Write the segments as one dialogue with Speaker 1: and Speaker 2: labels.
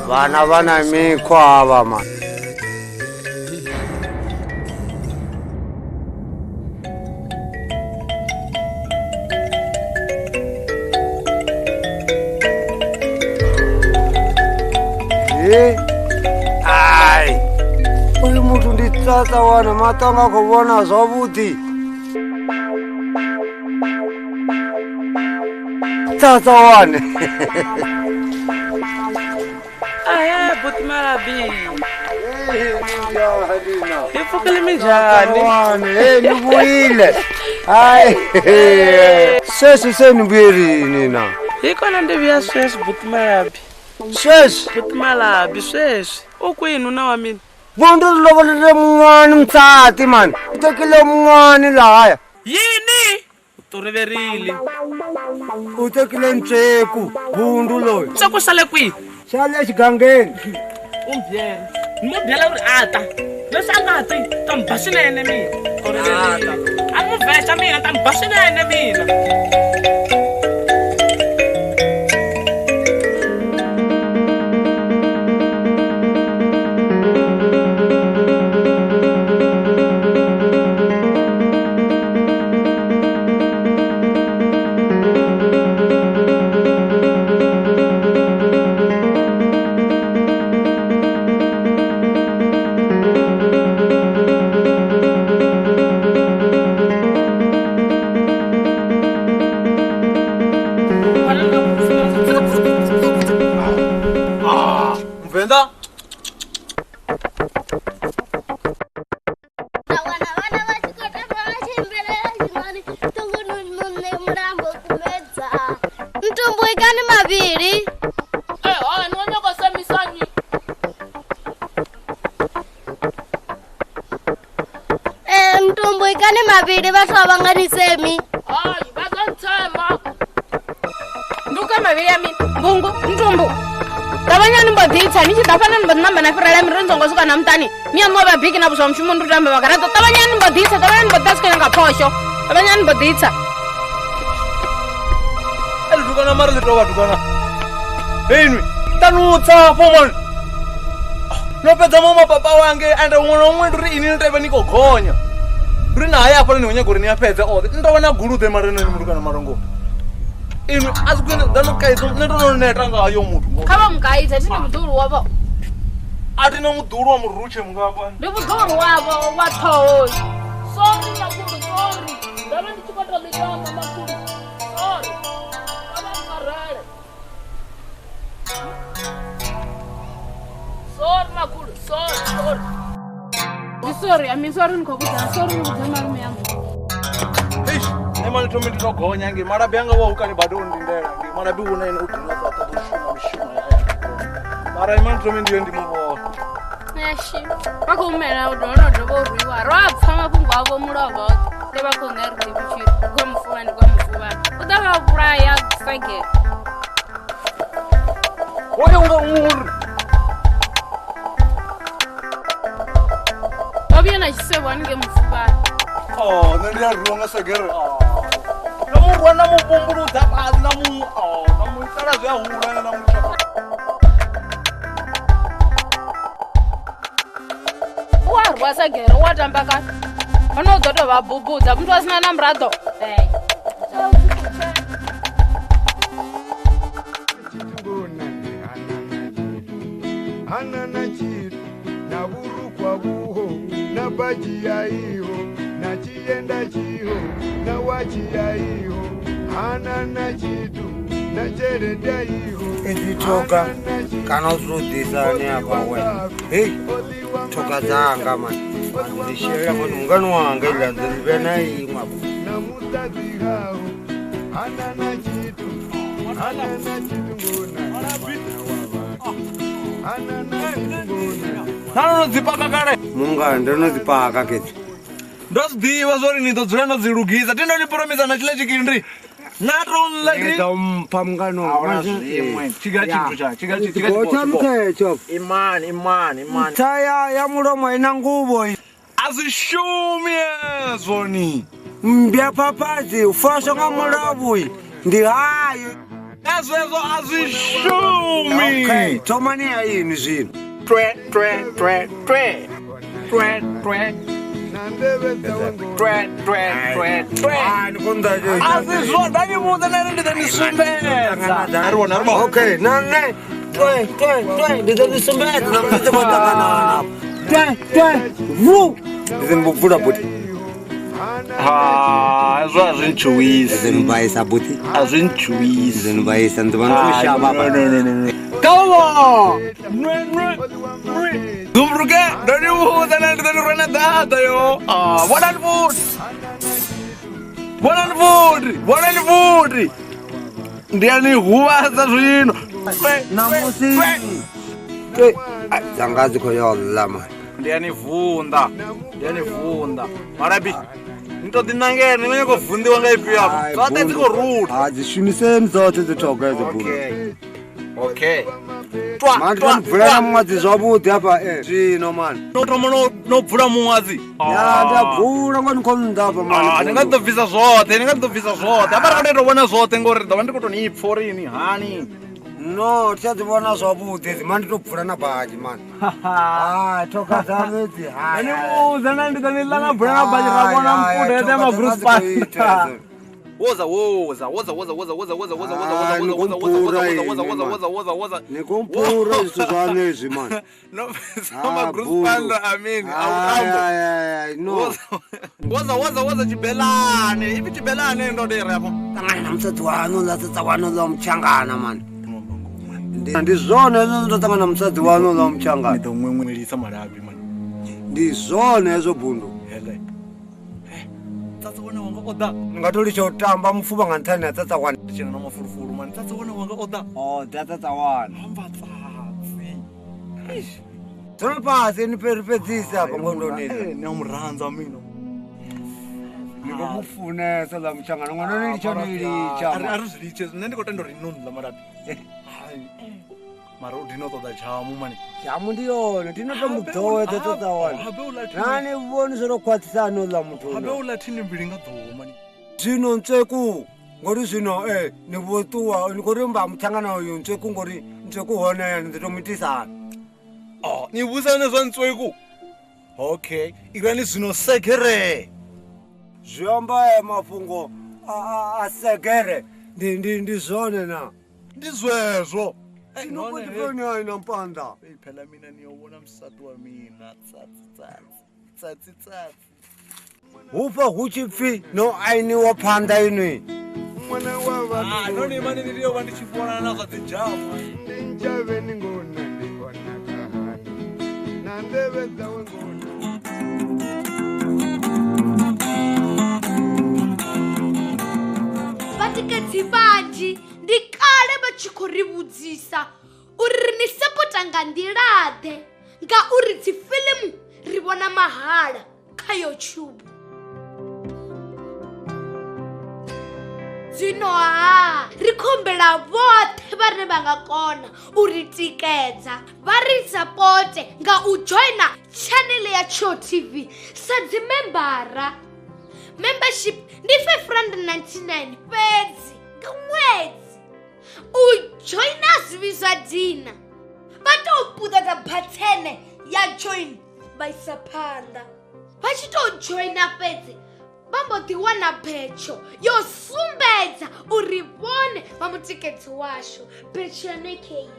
Speaker 1: Vana vana mikhwa havha man. Ai, uyu muthu ndi tsatsa wana maṱo nga khou vhona zwavhuḓi. Tsatsa wane.
Speaker 2: Malabi. Hi pfukile minjhani?
Speaker 1: Hey, ni vuyile. Hayi. Sweswi se ni vuyerini na.
Speaker 2: Hi kona ndi vuya sweswi buti Malabi.
Speaker 1: Sweswi?
Speaker 2: Buti Malabi sweswi. U kwihi nuna wa mina?
Speaker 1: Vundu ri lovolile mun'wani musati mani. U tekile mun'wani lahaya.
Speaker 2: Yini? U toloverile.
Speaker 1: U tekile ntsweku bundu loyi.
Speaker 2: Ntsweku xa le kwihi?
Speaker 1: Xa le xigangeni.
Speaker 2: U byela. Ni mo byela ku ri a ta. Leswi a nga ti, ta mi ba swinene mina. Toloverile. A ni mu vexa mina, ta mi ba swinene mina.
Speaker 3: Mvenda?
Speaker 4: Ntumbuikani mavili. Ntumbuikani mavili vhathu a vha nga ni semi.
Speaker 5: Hayi, vha ḓo ntsema.
Speaker 6: Nduka mavili ya mina, mbungu, ntumbu. Ṱavhanyani mbo ḓi tsa ni tshi ḓa fhano ni mbo ḓi namba na fhirela miri ni songo swika na muṱani. Ni ya ṋowa vha biki na vhuswa mushumo ndi u tamba magaraṱo. Ṱavhanyani mbo ḓi tsa, ṱavhanyani mbo ḓi tsa swika nga phosho. Ṱavhanyani mbo ḓi tsa.
Speaker 3: Dukana mara le toba dukana. Hey nwi, tanu tsa fo man. No fhedza mama papa wange ende huṅwe na huṅwe ndi uri ini ni tevhe ni khou gonya. Ndi uri na haya hafhaḽa ni khou nyaga uri ni a fhedze oṱhe. Ni tovha na guluḓe mara ni mutukana marongo. Inwi a si khwine ḓa no kaidza nṋe ndo no neta nga hayo muthu.
Speaker 6: Kha vha mukaidze thi ni muḓulu wavho.
Speaker 3: A thi na muḓulu wa murutshe mungafhani.
Speaker 6: Ndi muḓulu wavho wa ṱhoho.
Speaker 5: Sorry makhulu, sorry. Ndo vha ndi tshi khou tou ḽi tamba makhulu. Sorry. Kha vha mpfarele. Sorry makhulu, sorry, sorry.
Speaker 6: Ndi sorry, I'm sorry ni khou vhudza, sorry ni vhudza malume yanga.
Speaker 3: Eish, nṋe mani thome ndi to gonya ngei malabi anga wa hukale bado ndindela ngei malabi huna ene u dina sa ṱoḓa u shuma mishumo ya. Mara imani thome ndi yo ndi muvhona.
Speaker 6: Eish, vha khou humela u dovha dovha u rwiwa. Ro a pfa mafhungo avho mulovha oṱhe. Vha khou ṋea ri ḓivhi tshithu. Kwa mufuvhani, kwa mufuvhani. U ḓa vha vhulaya sagere.
Speaker 3: Woyo unga uri.
Speaker 6: Vha vhuya na tshisevho haningei mufuvhani.
Speaker 3: Oh, nṋe ndi a rwiwa nga sagere. Ndo mu rwa na mu bumbuludza fhasi na mu na mu itela zwe a hula na mu tsha.
Speaker 6: U a rwa sagere, u a tamba kani. Hone u ḓo tou vha bubudza muthu a sina na muraḓo.
Speaker 1: Hana na tshithu na vhurukwa.
Speaker 7: Na baji ya iho, na chienda chiho, na wachi ya iho, hana na chitu, na cherenda iho.
Speaker 1: Ezi toka kana uzodisa ne apa we. Hey, toka dzanga man. Ndishela mwana mungano wanga ila ndiribe nayi imwe.
Speaker 7: Na mutadzi hao, hana na chitu, hana na chitu ngona. Hana na chitu ngona.
Speaker 3: Nanodzipaka kale.
Speaker 1: Mungano ndinodzipaka ketsi.
Speaker 3: Ndozvidiwa zvori ni ndo ndodzilugisa. Tindonipromisa na chile chikindri.
Speaker 1: Natompa mungano.
Speaker 3: Chiga chintu cha, chiga chiga.
Speaker 1: Gocha
Speaker 3: Imani, imani, imani.
Speaker 1: Taya ya mulomo ina nguvo.
Speaker 3: Azishumi ezoni.
Speaker 1: Mbya papazi ufasha nga mulavu. Ndi hayi.
Speaker 3: Ezwezo azishumi.
Speaker 1: Okay, thomani ya ini zwino.
Speaker 3: Twe twe twe twe. Twe twe. Twe twe twe twe. Azizwo ndani nari ndidhanisumbedza. Aribona aribona.
Speaker 1: Okay, nane. Twe twe twe ndidhanisumbedza namutse botakana. Twe twe vu. Ndizimbuvula buti.
Speaker 3: Ha, ezwo azvinchuwisi.
Speaker 1: Ndizimbayisa buti.
Speaker 3: Azvinchuwisi.
Speaker 1: Ndizimbayisa ndibanoshaba
Speaker 3: No no no no. Come on. Nwe nwe. Dumruke, ndonibuza nandi ndonirwana data yo. Ah, vonani futi. Vonani futi, vonani futi. Ndiyanihuvaza zwino.
Speaker 1: Namusi. Dzanga dzi khou yo ḽa mani.
Speaker 3: Ndiyanivhunda. Ndiyanivhunda. Marabi. Ni to ḓinangela ni nyaka u vunḓiwa nga ifhio afha. Dzoṱhe dzi khou rutha.
Speaker 1: Ha dzi shumiseni dzoṱhe dzi thoga edzo bulu.
Speaker 3: Okay. Okay. Twa
Speaker 1: Mani
Speaker 3: twa
Speaker 1: bvula na muṅwadzi zwavhuḓi hafha zwino mani.
Speaker 3: No thoma no bvula muṅwadzi.
Speaker 1: Ya nda bvula ngoni khou nnḓa hafha mani.
Speaker 3: Ah, ni nga ḓo bvisa zwoṱhe, ni nga ḓo bvisa zwoṱhe. Hafha ri khou tea u vhona zwoṱhe ngori ḓo vha ndi khou tou ni pfha uri ni hani.
Speaker 1: No, thi a dzi vhona zwavhuḓi edzi mani ndi tou bvula na badzhi mani. Hai, thoga dzaṋu edzi hai.
Speaker 3: Ni vhudza na ndi ḓo ni ḽa na bvula na badzhi ra vhona mfuda ya magruspa. Woza woza woza woza woza woza woza woza woza woza woza woza woza woza woza woza.
Speaker 1: Ni kumpura zwithu zwaṋu hezwi mani.
Speaker 3: No, sama gruspanda amini autambo.
Speaker 1: No.
Speaker 3: Woza woza woza chibelane, ipi chibelane ndo dere hapo.
Speaker 1: Ṱangana na musadzi waṋu ḽa sedza waṋu ḽa mutshangana mani. Ndi zwone hezwo ndo ṱangana na musadzi waṋu ḽa mutshangana.
Speaker 3: Ni ḓo ṅweṅwelisa malabi mani.
Speaker 1: Ndi zwone hezwo bundu.
Speaker 3: Hele. Tsatsa wana wanga o ḓa.
Speaker 1: Ni nga to litsha u tamba mufuvha nga nṱhani ha tsatsa wana.
Speaker 3: Ndi tshena na mafulufulu mani. Tsatsa wana wanga o ḓa.
Speaker 1: O ḓa tsatsa wana.
Speaker 3: Hamba tsatsi.
Speaker 1: Dzula fhasi ni fhedzise hafha ngondoni.
Speaker 3: Ni a murandza mina.
Speaker 1: Ni khou mu funesa ḽa mutshangana ṅwana ni litsha ni litsha.
Speaker 3: A ri zwi litshe nṋe ndi khou tenda uri no nḽa malabi. Mara u dino ṱoḓa tshamu mani.
Speaker 1: Tshamu ndi yone ndi no to mu ḓowedza tsatsa wana. Nani vhoni zwo to khwaṱhisa ano ḽa muthu.
Speaker 3: Habe u ḽa thini mbili nga ḓuvha mani.
Speaker 1: Zwino ntsweku ngori zwino ni vho ṱuwa ni khou ri mba mutshangana uyu ntsweku ngori ntsweku hone ni ḓo to mu itisana.
Speaker 3: Oh, ni vhudzane zwa ntsweku. Okay, irani zwino segere.
Speaker 1: Zwi amba mafhungo a segere ndi zwone na.
Speaker 3: Ndi zwezwo.
Speaker 1: Zwino ndi foni na mpanda.
Speaker 3: Phela mina ni yo vhona musati wa mina tsatsi tsatsi tsatsi tsatsi.
Speaker 1: Hufha hu tshi pfi no ainiwa phanḓa inwi.
Speaker 7: Mwana wa vhathu.
Speaker 3: Ah, no ni mani ndi yo vha ndi tshi vhona na zwa dzi jamu.
Speaker 7: Ndi ntshavheni ngona ndi kona kahani. Na nḓevhe dzawe ngona.
Speaker 4: Vhatikedzi vhanzhi ndi kale vha tshi khou ri vhudzisa uri ri ni sapota nga nḓila-ḓe ngauri dzi fiḽimu ri vhona mahala kha YouTube. Zwino ha ri khombela vhoṱhe vhane vha nga kona u ri tikedza vha ri sapote nga u joina channel ya Tsho TV sa dzi membara. Membership ndi 599 fhedzi nga ṅwedzi. U joina zwi zwa dina vha tou puṱedza bathene ya join vha isa phanḓa. Vha tshi tou joina fhedzi vha mbo ḓi wana betsho yo sumbedza uri vhone vha mutikedzi washu. Betsho yone kei.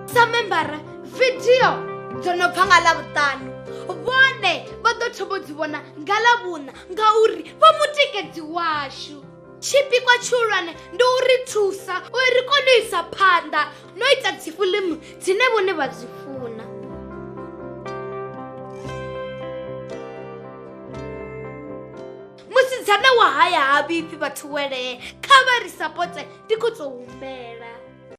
Speaker 4: Sa membara video dzo no bva nga Ḽavhuṱanu, vhone vha ḓo thoma u dzi vhona nga Ḽavhuṋa ngauri vha mutikedzi washu. Tshipikwa tshihulwane ndi u ri thusa uri ri kone u isa phanḓa no ita dzifiḽimu dzine vhone vha dzi funa. Musidzana wa haya ha vhifhi vhathu welee, kha vha ri sapote, ndi khou tou humbela.